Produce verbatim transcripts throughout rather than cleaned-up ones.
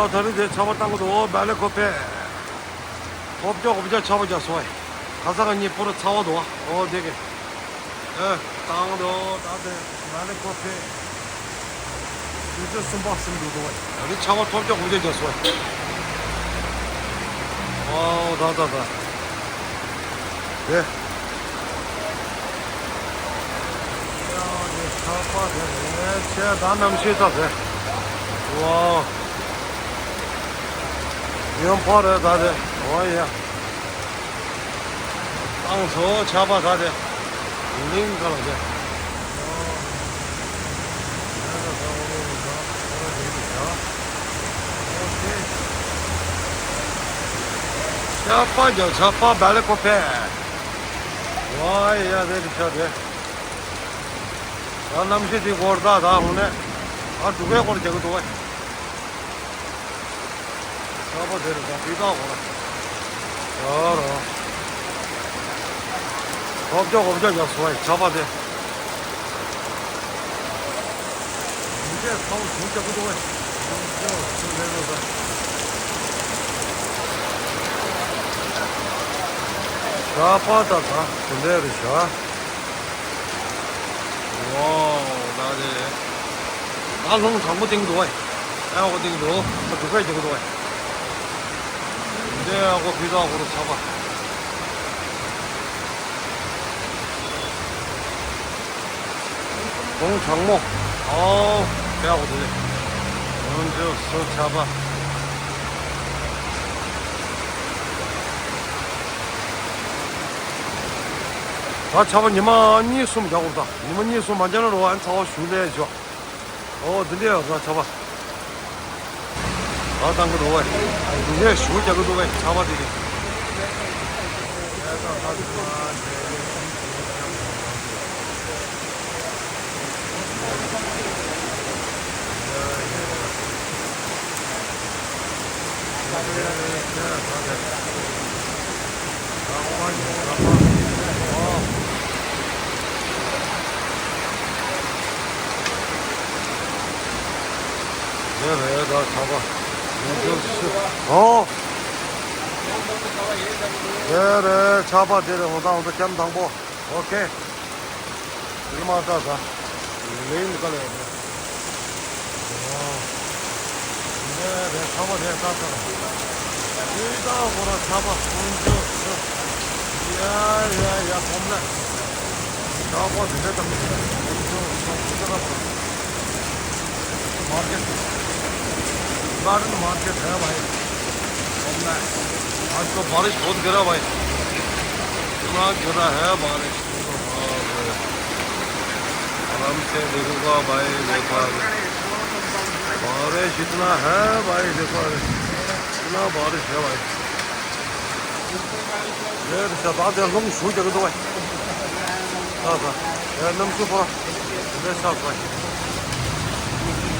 ཨ། ད་རེས་དེ་ཆར་པ་བཏང་གི་འདུག་འོ། བེ་ལེ་ཁོ་ཕེ། ཧོབ་ཀྱོག་ཧོབ་ཀྱོག་ཆར་པ་རྒྱག་སོང་། ཁ་སང་གཉིས་པོ་རུ་ཚ་བ་འདུག་འོ་དེ་གི། ཨེ། བཏང་འདུག་ད་དེ་བེ་ལེ་ཁོ་ཕེ། དུས་ཚོད་གསུམ་པ་ཟིན་འདུག་འདུག་ད་རེས་ཆར་པ་ཧོབ་ཀྱོག་ཧོབ་ཀྱོག་རྒྱག་སོང་། ཨོ་ད་ད་ད། དེ། ཡ་དེ་ཆར་པ་དེ་རེད། ཆེ་ད་གནམ་གཤིས་ད་དེ། ཝའོ། ཡོན་ཕོ་རེད་ད་དེ། ཨོ་ཡ། བཏང་སོང་ཆར་པ་ད་དེ། ལིང་ག་ལ་དེ། ཆར་པ་རྒྱག་ཆར་པ་བེ་ལེ་ཁོ་ཕེ། ཝའི་ཡ་དེ་རི་ཤ་དེ། ད་གནམ་གཤིས་དེ་སྐོར་ད་ད་འོ་ནས། ཨ་འབྲུག་སྐད་སྐོར་རྒྱག་གི་འདུག་བས། ཆར་པ་དེ་རེད་ད་སྤུས་དག་གོ་ར། ཡ་ར། ཧོབ་ཀྱོག་ཧོབ་ཀྱོག་རྒྱག་སོང་བས་ཆར་པ་དེ། མི་འདྲས་ཚ་བོ་ཞིག་རྒྱག་གི་འདུག་བས། ཆར་པ་དེ་འདྲས་རེད་ཤ། ཆར་པ་ད་ད་དེ་འདྲས་རེད་ཤ། ཝའོ། ད་དེ། ད་རླུང་དྲང་པོ་བཏིང་འདུག་ཨེ། ཨ་ཁོ་བཏིང་འདུག་ད་འབྲུག་སྐད་རྒྱག་གི་འདུག་ཨེ། འདི་ཨ་ཁོ་ཕི་ད་ཁོ་རུ་ཆགས་པ། རླུང་དྲང་མོ། ཨོ། ཨ་ཁོ་དེ་རེད། རླུང་ཆུ་སུ་ཆགས་པ། ད་ཆར་པ་ཉི་མ་གཉིས་གསུམ་རྒྱག་དགོས་ད། ཉི་མ་གཉིས་གསུམ་མ་རྒྱག་ན་རོ་ཨན་ཚ་བ་ཞུ་ལས་ཞོ། ཨོ་དེ་འདྲའི་ཡོད་ས་ཆར་པ། ད་བཏང་གི་འདུག་བས། འདི་འདྲའི་ཞུ་རྒྱག་གི་འདུག་བས་ཆར་པ་དེ་རེད། དེ་རེད་ད་ཆར་པ། ཨོ། དེ་རེད་ཆར་པ་དེ་རེད། འོ་ད་འོ་ད་ཁྱམས་དང་པོ། ཨོ་ཁེ། དེ་མ་ད་ད། ལེན་ག་ལ་ཡོད་རེད། ཨོ། དེ་རེད་ཆར་པ་དེ་ད་ད། དེ་ད་འོ་ད་ཆར་པ་ཀུན་སྤྱོད་སུ། ཡ་ཡ་ཡ་ཁོམ་ལ། ཆར་པ་དེ་འདྲ་དང་། ཀུན་སྤྱོད་སུ་ཀུན་སྤྱོད་ར་པ། market, garden market है भाई। आज तो बारिश बहुत गिरा भाई, इतना गिरा है बारिश। आराम से देखूंगा भाई, देखो अभी। बारिश इतना है भाई, देखो अभी। इतना बारिश है भाई। ཡ་རེད་ཤག་ད་དེ་རླུང་ཞུ་རྒྱག་གི་འདུག་བས། ད་ད། ཡ་གནམ་གཤིས་ཕོ་ར། དེ་ཤག་ད།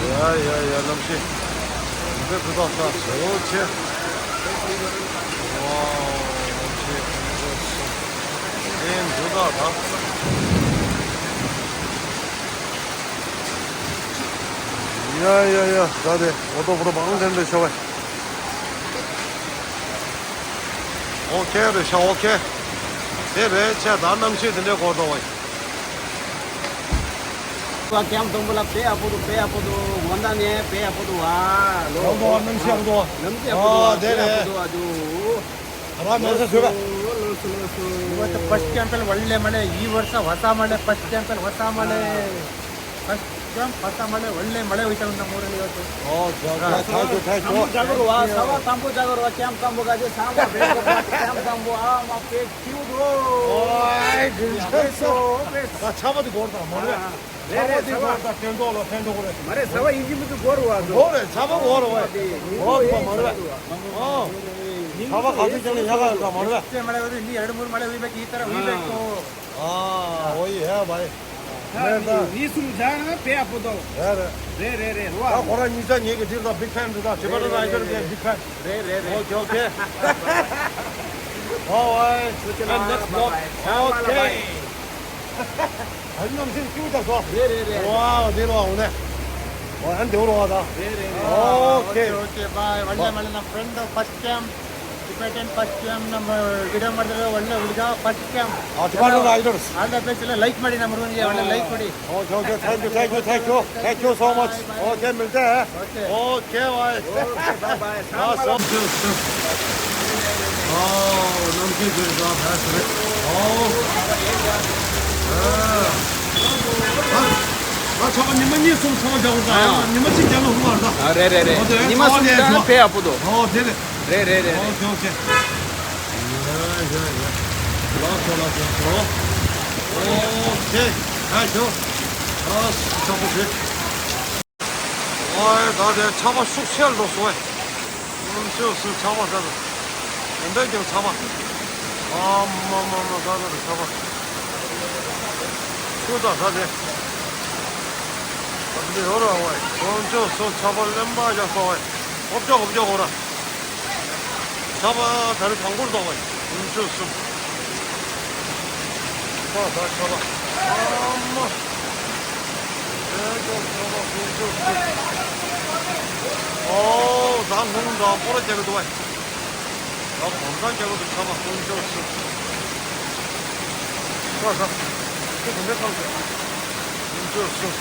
ཡ་ཡ་ཡ་གནམ་གཤིས། འདི་ཕུ་ཐག་ཤག་ཞོ་ཆེ། ཝའོ་གནམ་གཤིས་ཕུ་ཐག་ཤག་དེ་འདུག་ད་ད། ཡ་ཡ་ཡ་ད་དེ་འོ་ཏོ་ཕོ་ར་བང་དེ་འདྲ་ཤོ་བས། ཨོ་ཁེ་རེད་ཤག་ཨོ་ཁེ། དེ་རེད་ཆ་ད་གནམ་གཤིས་དེ་འདྲའི་སྐོར་དུ་བ། ཀེམ་དང་པོ་ལ་དཔེ་ཡག་པོ་འདུག་དཔེ་ཡག་པོ་འདུག་དགོང་དག་ནས་དཔེ་ཡག་པོ་འདུག་ཨ་ལོ། ཡག་པོ་འདུག་གནམ་གཤིས་ཡག་པོ་འདུག་གནམ་གཤིས་ཡག་པོ་འདུག་ཨ་དེ་དཔེ་ཡག་པོ་འདུག་ཨ་ཇོ། ར་མེ་ས་ཟོས་པ། ལོ་སོ་ལོ་སོ། ཕར་སི་ཊི་ཀེམ་པེལ་ཝལ་ལེ་མ་ལེ་ཡི་བར་ས་བ་ས་མ་ལེ་ཕར་སི་ཊི་ཀེམ་པེལ་བ་ས་མ་ལེ། ཕར་སི་ཊི་ཀེམ་བ་ས་མ་ལེ་ཝལ་ལེ་མ་ལེ་འོ་ཅང་ན་མོ་རེ་ལེ་ཡོད་དོ། ཨོ་ཇ་ཇ་ཐེང་ཀྱུ་ཐེང་ཀྱུ། དང་པོ་ཇ་གར་བ་ས་བ་དང་པོ་ཇ་གར་བ་ཀེམ་དང་པོ་ག་ཇེ་ས་མ་བེ་ཀེམ་དང་པོ་ཨ་མ་པེ་ཁྱིའུ་དོ། ཨོའི་ཇིན་ཇ་སོ་པེ། ད་ཆ་བ་དེ་གོར་དང་མོ་རེ། རེད་རེད། ས་བ་དེ་གོར་དང་ཐེན་ཏོ་ལོ་ཐེན་ཏོ་གོ་རེ། མ་རེད་ས་བ་ཡིན་གྱི་མི་འདུག་གོར་བ་དོ། གོ་རེ་ཆ་བ་གོ་རེ་བ། གོ་རེ་བ་མ་རེད། ཨོ། ཆ་བ་ག་ཚོད་ཀྱང་ཡག་ག་ཡོད་ད་མ་རེད། ཙེ་མ་ལེ་བ་དེ་ནི་ཨ་རི་མུར་མ་ལེ་བི་བེ་ཀི་ཏ་ར་བི་བེ་ཀོ། ཨ་ཨོ་ཡེ་ཧེ་བའི། ད་རེད་ད། ནི་ནི་སུམ་ཇ་ན་པེ་ཨ་པོ་དོ། རེད་རེད། རེད་རེད་རེད་ད་བ། ཁོ་རང་གཉིས་ཆ་ངེད་ཀྱི་ཊིབ་དང་བིག་ཕེན་རེད་ད། ཊི་བེ་ཊན་རའི་ཌར་གི་བིག་ཕེན། རེད་རེད་རེད། ཨོ་ཁེ་ཨོ་ཁེ། ཨོ་ཝའི། ཨེན་ནེགསི་བི་ལོག་ཨོ་ཁེ། ཨ་ནི་ནམ་སེ་ཁྱུ་ད་སོ། རེད་རེད་རེད། ཝའོ་དེ་ལོ་འོ་ནས། ཨ་འདི་རུ་བ་ད། ཨོ་ཁེ། Okay, okay, bye. ಒಳ್ಳೆ ಒಳ್ಳೆ ನಮ್ಮ friend first camp, Tibetan first camp ನಮ್ಮ ವಿಡಿಯೋ ಮಾಡಿದ್ರೆ ಒಳ್ಳೆ ಹುಡುಗ first camp. 아, Tibetan Riders. All the best. ಎಲ್ಲ ಲೈಕ್ ಮಾಡಿ ನಮ್ಮ ಹುಡುಗನಿಗೆ, ಒಳ್ಳೆ ಲೈಕ್ ಕೊಡಿ. Okay, okay, thank you, thank you, thank you, thank you so much. Okay, मिलते हैं. Okay, bye. हाँ, सब। 아, नमकीन जुड़े का है, सुने। हाँ। हाँ। हाँ, छापा निम्मा नहीं सुन, छापा जाओ ता, हाँ। निम्मा सी जाना हुआ था। हाँ, रे, रे, रे। निम्मा सुन जाना पे आप दो। हाँ, दे दे। रे, रे, रे, रे। OK, OK. 야, 야, 야. 라스트, 라스트, 라스트. 오케이. 아, 저. 아, 저 보세요. 와, 나 내가 잡아 쑥 채를 넣었어. 음, 저, 저, 잡아, 잡아. 근데 좀 잡아. 아, 뭐, 뭐, 뭐, 나, 나, 잡아. 또 다, 다 돼. 근데 여러 와. 음, 저, 저, 잡아, lemba, 잡아. 없죠, 없죠, 오라. 잡아, 다리 당구를 봐. 음, 저, 저. 자, 자, 잡아. 아, 뭐. 자, 자, 잡아, 음, 저, 저. 어, 나, 나, 나, 보라, 제가 좋아해. ཡང་གོམ་ཐང་རྒྱག་གི་འདུག་ཚང་མ་དཀོན་མཆོག་གསུམ། ལྟོས་དང་། ཁྱོད་དེ་འདྲ་ཁམས་ཟེར། དཀོན་མཆོག་གསུམ།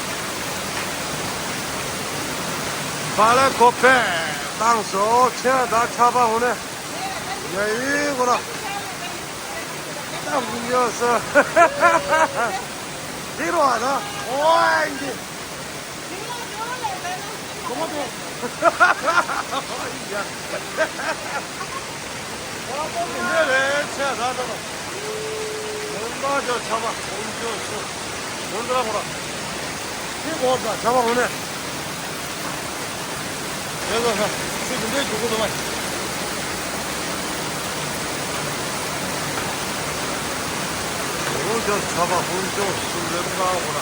བ་ལ་གོ་པས་བཏང་སོ་ཁྱེད་ད་ཆ་པ་འོ་ནས། ཡ་ཡི་གོ་ལ། ད་དཀོན་མཆོག་གསུམ། འདི་རུ་བ་ད། ཨོ་ཨེ་འདི། གོ་མ་དོ། ཡ། ཨོ་ཨེ་འདི་རེད་ཆེ་ད་ད་ད། ཡོན་ད་ཅོ་ཆ་པ་ཡོན་ཅོ་ཆུ། ཡོན་ད་གོ་ར། ཁྱི་གོ་ད་ཆ་པ་འོ་ནས། ཡོན་ད་ཆ། ཁྱི་འདི་འདྲའི་རྒྱུག་གོ་ད་བ། ཡོན་ད་ཆ་པ་ཡོན་ཅོ་ཆུ་ཡོན་ད་གོ་ར།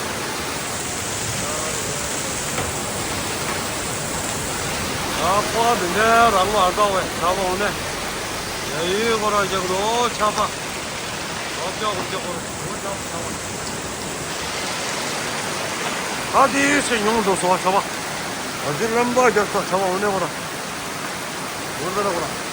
ཨ་ཕོ་འདི་འདྲའི་རང་མ་ལྟ་བས་ཆ་པ་འོ་ནས། ཡ་ཡི་གོ་ར་རྒྱག་རོ་ཆ་པ། ཨོ་ཅོ་ཨོ་ཅོ་ཨོ་ཅོ་ཨོ་ཅོ་ཨོ་ཅོ། ད་དེའི་ཕྱིར་ཉུང་དུ་སོང་བ་ཆ་བ། ཨ་ཙི་རམ་པ་རྒྱག་ས་ཆ་བ་འོ་ནས་གོ་ར། འོ་ན་གོ་ར།